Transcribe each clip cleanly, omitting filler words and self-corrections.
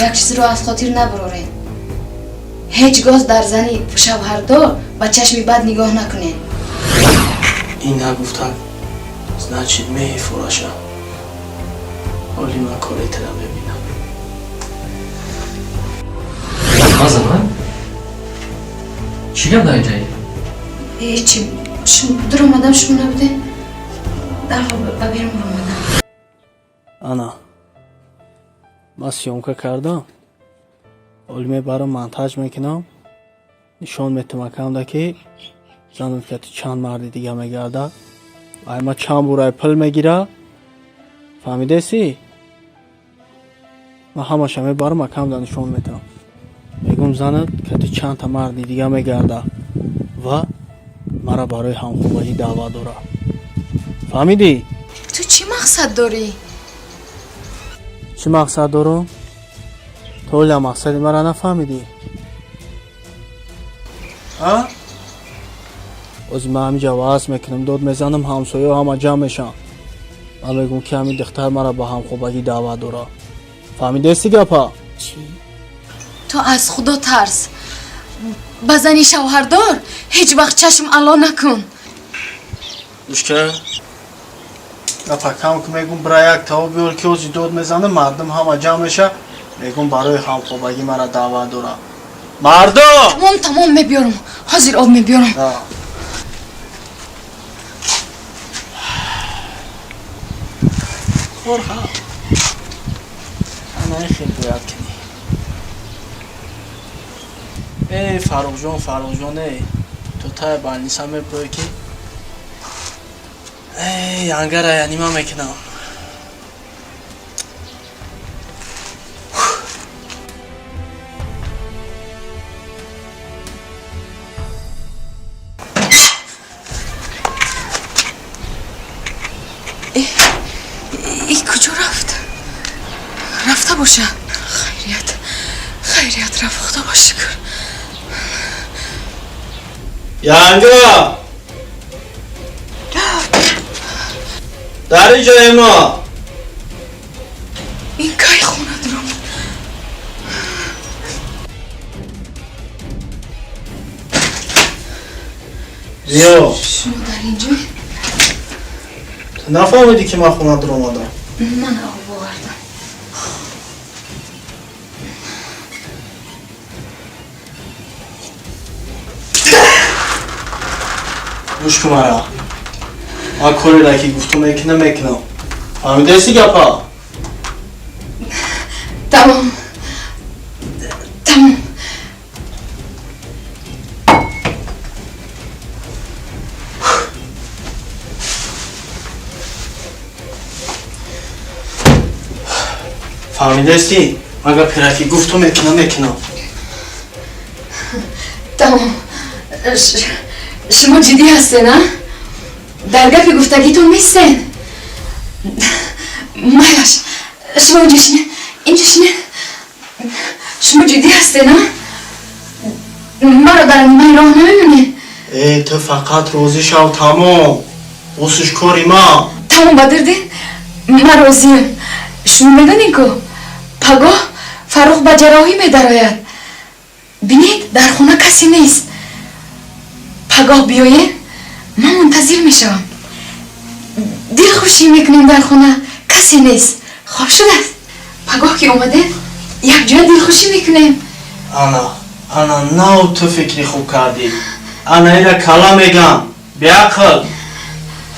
Як чизро аз хотир набароред. Ҳеҷ гоҳ дар зани шавҳардор ба чашми бад нигоҳ накунед. Ин нагуфтак, значит, мефураша. Ҳоли ман кори тира мебинам. Мазана? Чӣ гап дар инҷаи? Ҳечи, дуромадам, шумо набудед. Дарҳол ба берун баромадам. Ана, ман съёмка кардам. Ҳоли мебарам, монтаж мекунам. Нишон метам акамда, ки занат кати чанд марди дига мегардад. Ай ма чанд бурай пул мегира. Фаҳмидеси? Ман ҳамаша мебарам, акамда нишон метам. Мегум, занат кати чандта марди дига мегардад ва мара барои ҳамхобагӣ даъват дорад. Фаҳмидӣ? Ту чӣ мақсад дорӣ? Чӣ мақсад дорам? То ҳоля мақсади мара нафаҳмидӣ? А? Ози ман ҳаминҷа ваъз мекунам, дод мезанам, ҳамсояҳо ҳама ҷамъ мешаванд. Ман мегӯм, ки ҳамин духтар мара ба ҳамхобагӣ даъват дорад. Фаҳмидести гапа? Чӣ? Ту аз Худо тарс. Ба зани шавҳардор ҳеҷ вақт чашм ало накун. Гӯшка, гапа кам ку. Мегӯм, бира як тао биёр, ки ози дод мезанам, мардум ҳама ҷамъ меша. Мегӯм, барои ҳамхобагӣ мара даъват дорад. Мардум! Тамом, тамом, мебиёрам. Ҳозир об мебиёрам. Кор ҳа. Ана хел бояд кунӣ. Э, Фаррухҷон, Фаррухҷон, э, ту тай больница мебурӣ, ки э ангара янима мекунам. И куҷо рафт? Рафта боша. Хайрият, хайрият, рафт, Худо ба шукр. Янга! Дар инҷои мо. Ин кай хона дуромад? Биё. Шумо дар инҷоед? Ту нафаҳмидӣ, ки ман хона дуромадам? Ман об овардам. Гӯш кун мара. Ман кореро ки гуфтум мекунам, мекунам. Фаҳмидаисти гапа? Тамом, тамом. Фаҳмидаисти? Ман гаперо ки гуфтум мекунам, мекунам. Тамом. Шумо ҷиддӣ ҳастен, а? Дар гапи гуфтагитон мистен? Майлаш, шумо инҷо шинед, инҷо шинед. Шумо ҷиддӣ ҳастен, а? Маро дар нимаи роҳ намемонед? Э, ту фақат розӣ шав, тамом. Усуш кори ман. Тамом, Бадрдин, ман розиям. Шумо медонед ку, пагоҳ Фаррух ба ҷарроҳӣ медарояд. Бинед, дар хона касе нест. Пагоҳ биёед, ман мунтазир мешавам. Дилхушӣ мекунем, дар хона касе нест, хоб шудааст. Пагоҳ ки омадем, якҷоя дилхушӣ мекунем. Ана, ана, нав ту фикри хуб кардӣ. Ана ира кала мегам, беақл.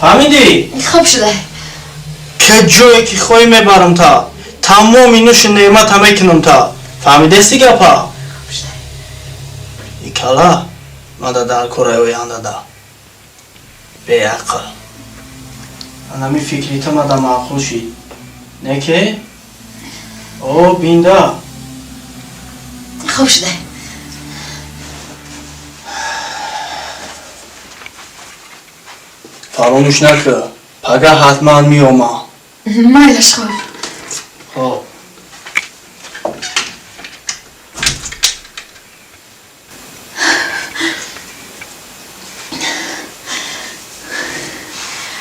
Фаҳмидӣ? Хоб шуда. Ки ҷое ки хоҳӣ мебарам та. Тамоми нӯши неъмата мекунам та. Фаҳмидести гапа? И кала мада дар кораи ояндада. Беақл. Анами фикри ту мада маъқул шид. Не ки? О, бинда. Хоб шуда. Фаромӯш накӯ. Пага ҳатман меомам. Майлаш, хоб. Хоб.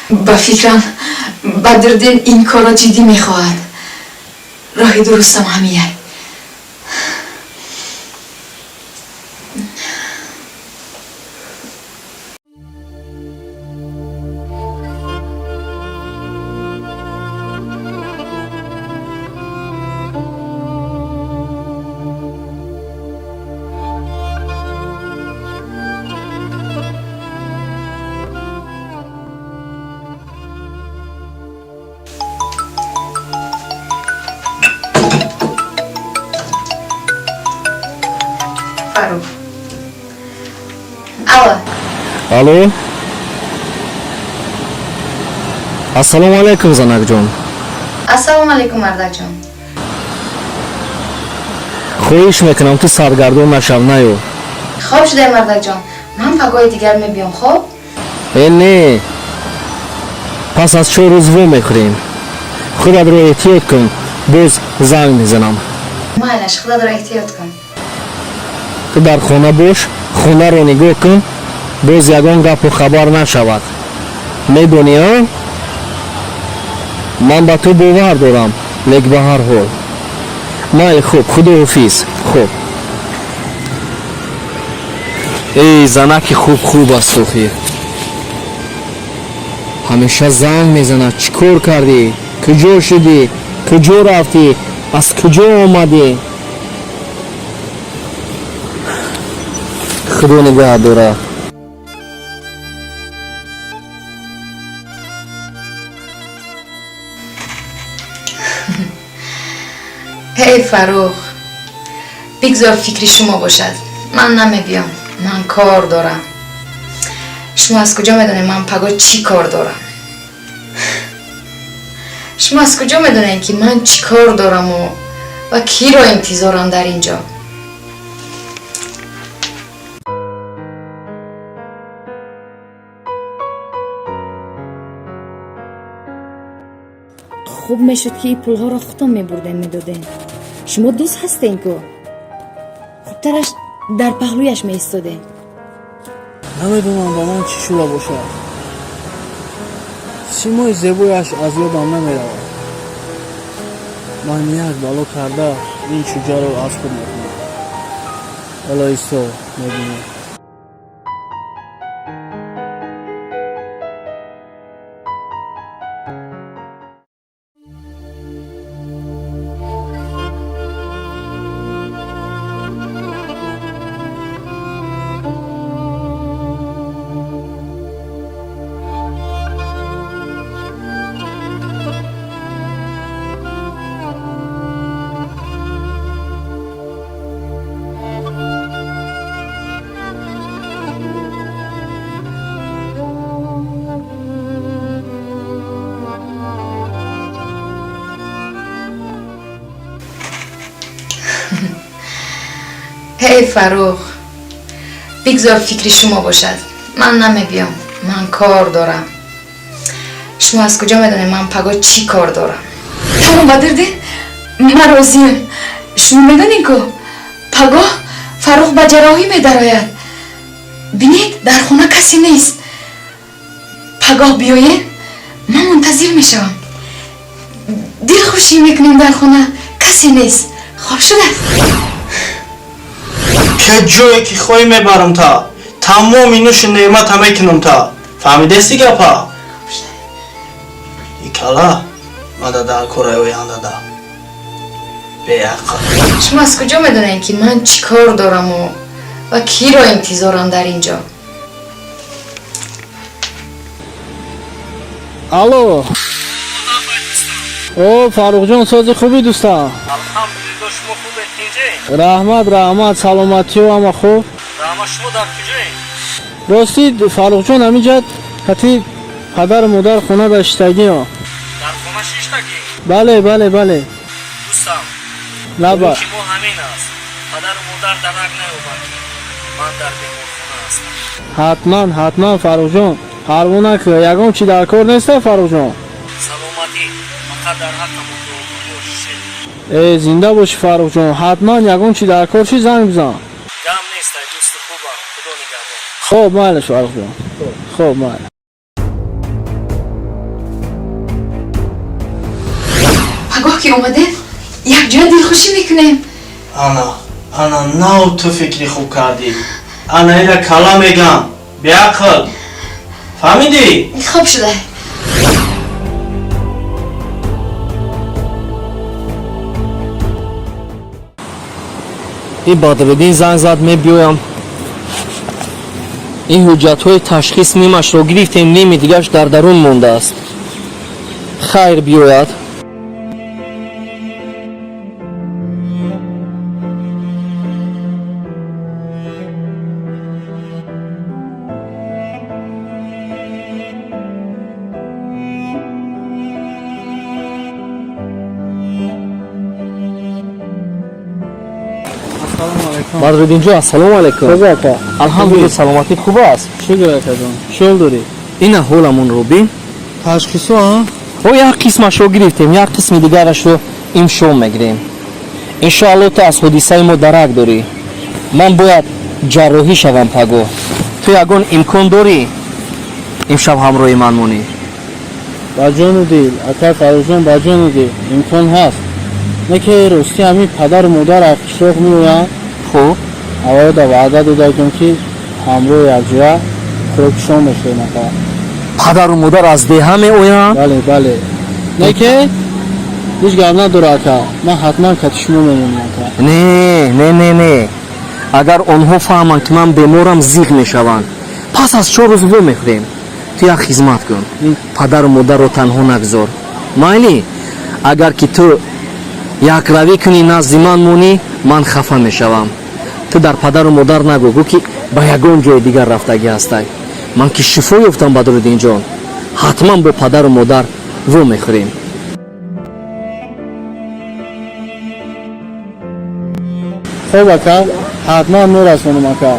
Ба фикрам, Бадрдин ин корро ҷиддӣ мехоҳад. Роҳи дурустам ҳамияй. Фаррух. Алло. Алло. Ассалому алайкум, занакҷон. Ассалому алайкум, мардакҷон. Хоҳиш мекунам, ту саргардон нашав, наё. Хоб шудай, мардакҷон. Ман пагоҳи дигар мебиём, хоб? Э, не. Пас аз 4 рӯз во мехӯрем. Худатро эҳтиёт кун, боз занг мезанам. Майлаш, худатро эҳтиёт кун. Ту дар хона бош, хонаро нигоҳ кун, боз ягон гапу хабар нашавад. Медонӣ, а? Ман ба ту бовар дорам, лек ба ҳар ҳол. Майли, хуб, худоҳофиз. Хуб. Эй, занаки хуб хуб аст охир. Ҳамеша занг мезанад, чӣ кор кардӣ? Куҷо шудӣ? Куҷо рафтӣ? Аз куҷо омадӣ? Худо нигаҳ дорад. Эй Фаррух, бигзор фикри шумо бошад. Ман намебиём, ман кор дорам. Шумо аз куҷо медонед ман пагоҳ чӣ кор дорам? Шумо аз куҷо медонед, ки ман чӣ кор дораму ва киро интизорам дар ин ҷо? Хуб мешуд, ки ин пулҳоро худтон мебурдем, медодем. Шумо дӯст ҳастем ку. Хубтараш дар паҳлӯяш меистодем. Намедонам, ба ман чӣ шуда бошад. Симои зебояш аз ёдам намеравад. Ман як бало карда ин чӯҷаро аз худ мекунам. Ҳоло исто, мебинем. Эй Фаррух, бигзор фикри шумо бошад. Ман намебиём, ман кор дорам. Шумо аз куҷо медонед ман пагоҳ чӣ кор дорам? Тамом, Бадриддин, ман розиям. Шумо медонед ку, пагоҳ Фаррух ба ҷарроҳӣ медарояд. Бинед, дар хона касе нест. Пагоҳ биёед, ман мунтазир мешавам. Дилхушӣ мекунем, дар хона касе нест. Хоб шудааст. Ке ҷое ки хоҳӣ мебарам та. Тамоми нӯши неъмата мекунам та. Фаҳмидести гапа? Икала мада дар кораи ояндада. Беақл. Шумо аз куҷо медонед, ки ман чӣ кор дораму ва киро интизорам дар ин ҷо? Алло. О, Фаррухҷон, сози хуби, дӯстам? Алҳамдулилло, шумо хубед, тинҷе? Раҳмат, раҳмат, саломатиё ҳама хуб. Раҳмат, шумо дар куҷоед? Ростӣ, Фаррухҷон, ҳаминҷа кати падару модар хона дар шиштагиё. Дар хона шиштагӣ? Бале, бале, бале. Дӯстам, Лаба. ки мо ҳамин аст. Падару модар дарак наёбанд, ки ман дар беморхона ҳастам. Ҳатман, ҳатман, Фаррухҷон. Парво накун, ягон чи дар кор неста, Фаррухҷон? Саломатӣ, фақат дар ҳаққамон дуо бошед. Э, зинда бошӣ, Фаррухҷон. Ҳатман ягон чи дар кор чи занг бизан. Гам нест, ай дӯсти хубам, худо нигаҳбон. Хоб, майлаш, Фаррухҷон. Хоб, майли. Пагоҳ ки омадем, якҷоя дилхушӣ мекунем. Ана, ана, нав ту фикри хуб кардӣ. Ана ира кала мегам. Беақл. Фаҳмидӣ? Хоб шуда. Ин Бадриддин занг зад, мебиёям. Ин ҳуҷҷатҳои ташхис нимашро гирифтем, ними дигаш дар дарун мондааст. Хайр, биёяд. Ассалому алайкум. Бадриддинҷон, ассалому алайкум. Хуб ака. Алҳамдулилла, саломатӣ хуб аст. Шукр акаҷон. Чӣ дорӣ? Ина ҳоламонро бин. Ташхисо, а? О, як қисмашро гирифтем, як қисми дигарашро имшом мегирем. Иншоалло, ту аз ҳодисаи мо дарак дорӣ. Ман бояд ҷарроҳӣ шавам пагоҳ. Ту ягон имкон дорӣ имшаб ҳамроҳи ман монӣ? Ба ҷону дил, ака Фаррухҷон, ба ҷону дил. Имкон ҳаст. Не ки ростӣ ҳамин падару модар аз қишлоқ меоянд. Хуб. Аввалда ваъда додагем, ки ҳамроҳи якҷоя хӯроки шом мехӯрем, ака. Падару модар аз деҳа меоянд? Бале, бале. Не ки ҳеҷ гап надора, ака. Ман ҳатман кати шумо мемонам, ака. Не, не, не, не, агар онҳо фаҳманд, ки ман беморам, зиқ мешаванд. Пас аз 4 рӯз во мехӯрем. Ту як хизмат кун, падару модарро танҳо нагузор, майли? Агар ки ту якравӣ кунӣ, назди ман монӣ, ман хафа мешавам. Ту дар падару модар нагӯ, гӯ ки ба ягон ҷои дигар рафтагӣ ҳастай. Ман ки шифо ёфтам, Бадруддинҷон, ҳатман бо падару модар во мехӯрем. Хуб, ака, ҳатман мерасонам, ака.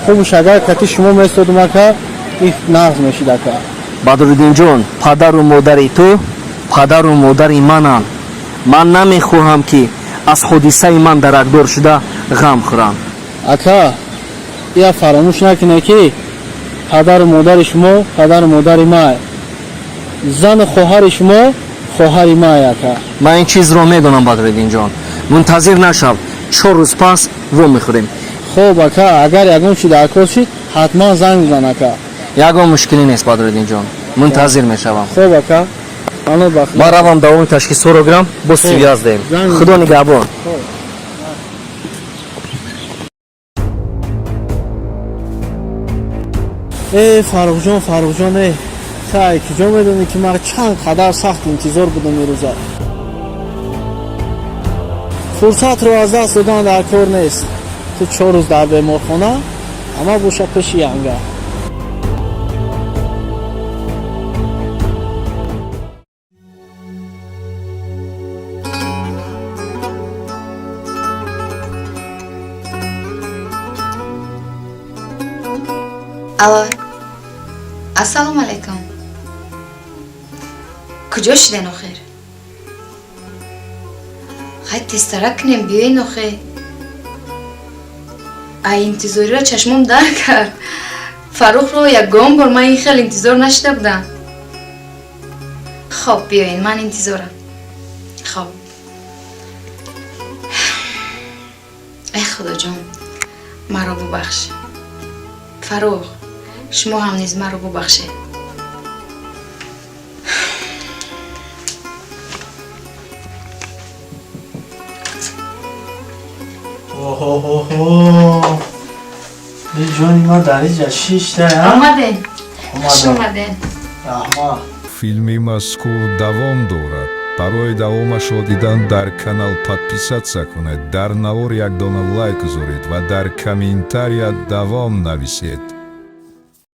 Хубш, агар кати шумо местодум, ака, их нағз мешид, ака. Бадруддинҷон, падару модари ту падару модари мананд. Ман намехоҳам, ки аз ҳодисаи ман даракдор шуда ғам хӯрам. Ака, ия фаромӯш накунед, ки падару модари шумо падару модари май, зану хоҳари шумо хоҳари май, ака. Ман ин чизро медонам, Бадруддинҷон. Мунтазир нашав, 4 рӯз пас во мехӯрем. Хуб, ака, агар ягон чи даркор шид, ҳатман занг бизан, ака. Ягон мушкилӣ нест, Бадруддинҷон, мунтазир мешавам. Хуб, ака, ано ба Ман равам, давоми ташхисҳоро гирам, бо связь дем. Занг. Худо нигаҳбон. Э, Фаррухҷон, Фаррухҷон, э, тай куҷо медонӣ, ки ман чанд қадар сахт интизор будам ирӯза. Фурсатро аз даст додан дар кор нест. Ту 4 рӯз дар беморхона, ама боша пеши янга. Алло, ассалому алайкум. Куҷо шуден охир? Хай, тезтарак кунем, биёен охе. Ай, интизориро чашмом дар кард. Фаррухро ягон бор ман ин хел интизор нашида будам. Хоб, биёен, ман интизорам. Хоб. Эй, Худоҷон, маро бубахш. Фаррух, шумо ҳам низ маро бубахшед. Оҳоҳоҳо, ҷони ман дар иҷа шишта. Омаден, хуш омаден. Раҳмат. Филми мазкур давом дорад. Барои давомашро дидан дар канал подписаться кунед, дар навор як дона лайк гузоред ва дар комментария давом нависед.